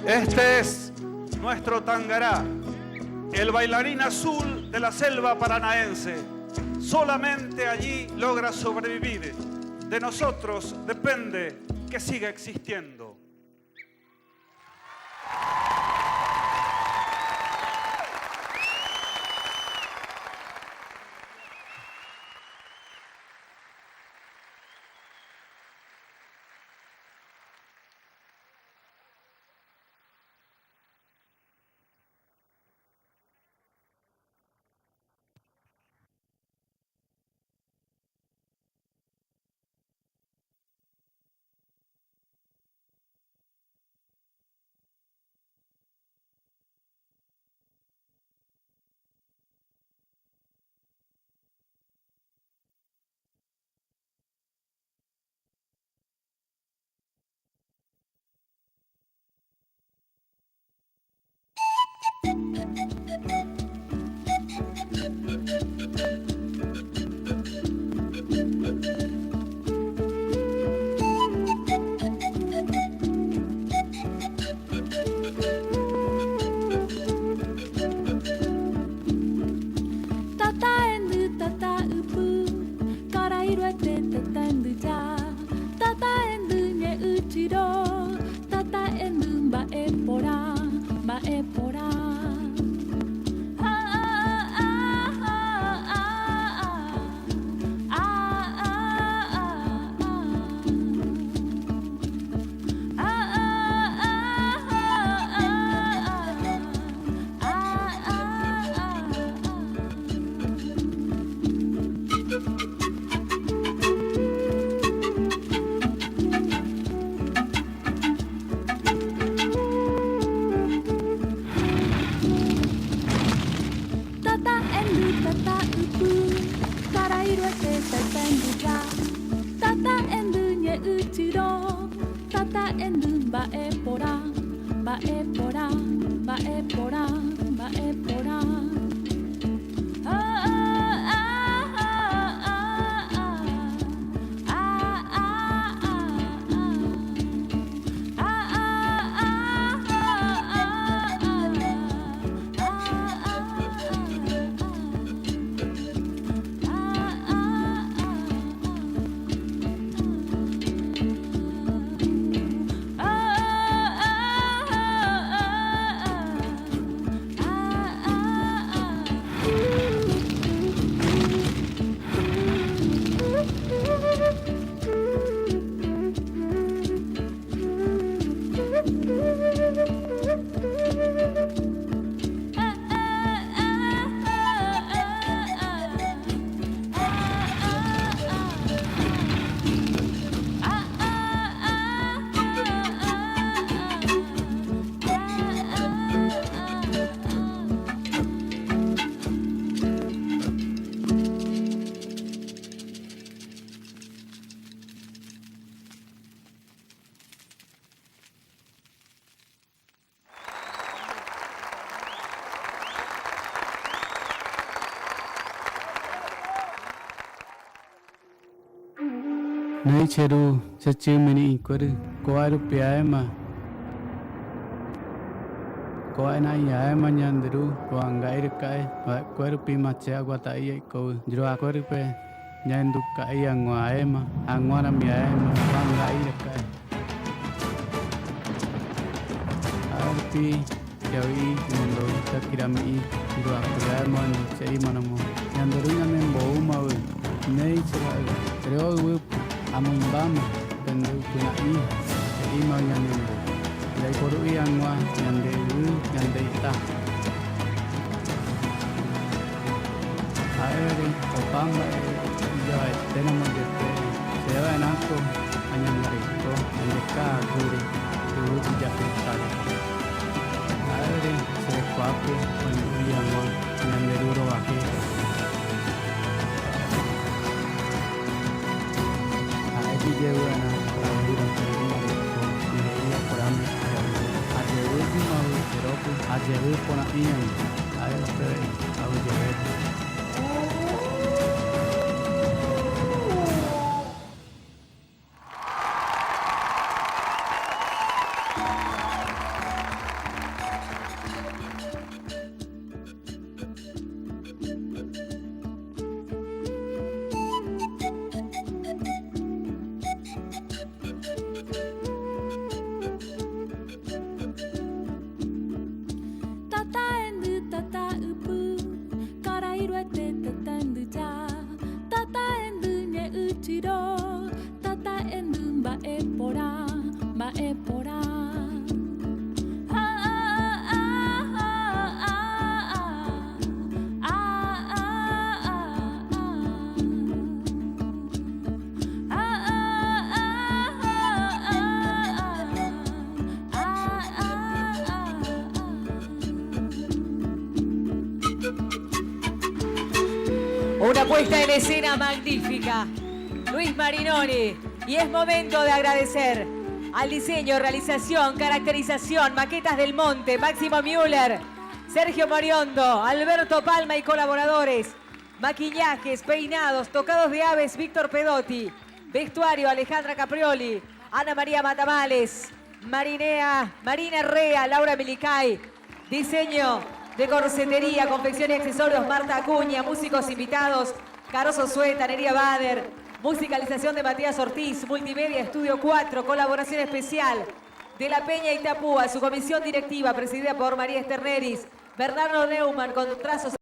Este es nuestro tangará, el bailarín azul de la selva paranaense. Solamente allí logra sobrevivir. De nosotros depende que siga existiendo. Tata hendy tata ypy, karai ruete tata hendyja, tata hendy ñe'ỹ chiro, tata hendy mba'e porã, mba'e porã. Tata hendy tata ypy, karai ruete tata hendyja, tata hendy ñe'ỹ chyrõ, tata hendy mba'e porã, mba'e porã, mba'e porã, mba'e porã. Néi che ru, che chy mirĩ'ikuéry, kóva rupi aéma, kóva naiñaéma ñande ru, ko'ãnga iryka'e va'ekue rupíma che aguata'i aikóvy, joakuérype ñahenduka'i hag̃ua aéma, hag̃ua rami aéma, ko'ãnga iraka'e. Ha'e rupi javy'i ñemondou Shakirami'i joapy aéma oñeche'ímaramo, ñande ru ñanemboúmavy, néi che ra'y, reo yvýpe, amoimbáma pende ypyrã'i he'íma ñanembo, jaiporu'i hag̃ua ñande yvy ñande ita. Ha'évere opa mba'e ijavaetéramo jepe che va'erãko añangareko ñande ka'aguýre yvy ijapytáre. Ha'évere che rekuápe oñe'ũi hag̃ua ñande ru rovake. Ha'e jejevy va'erã ka'aguýre ñangareko mire'i aporãme javýre. Ajevy jymavy jerópy, ajevy porã'ỹgui, ha'e upévei aguyjevéta. Una puesta en escena magnífica. Luis Marinoni. Y es momento de agradecer al diseño, realización, caracterización, maquetas del monte, Máximo Müller, Sergio Moriondo, Alberto Palma y colaboradores, maquillajes, peinados, tocados de aves, Víctor Pedotti, vestuario, Alejandra Caprioli, Ana María Matamales, Marinea, Marina Rea, Laura Milicay, diseño de corsetería, confección y accesorios, Marta Acuña, músicos invitados, Caroso Sueta, Neria Bader, musicalización de Matías Ortiz, Multimedia Estudio 4, colaboración especial de La Peña Itapúa, su comisión directiva presidida por María Esterneris, Bernardo Neumann con trazos.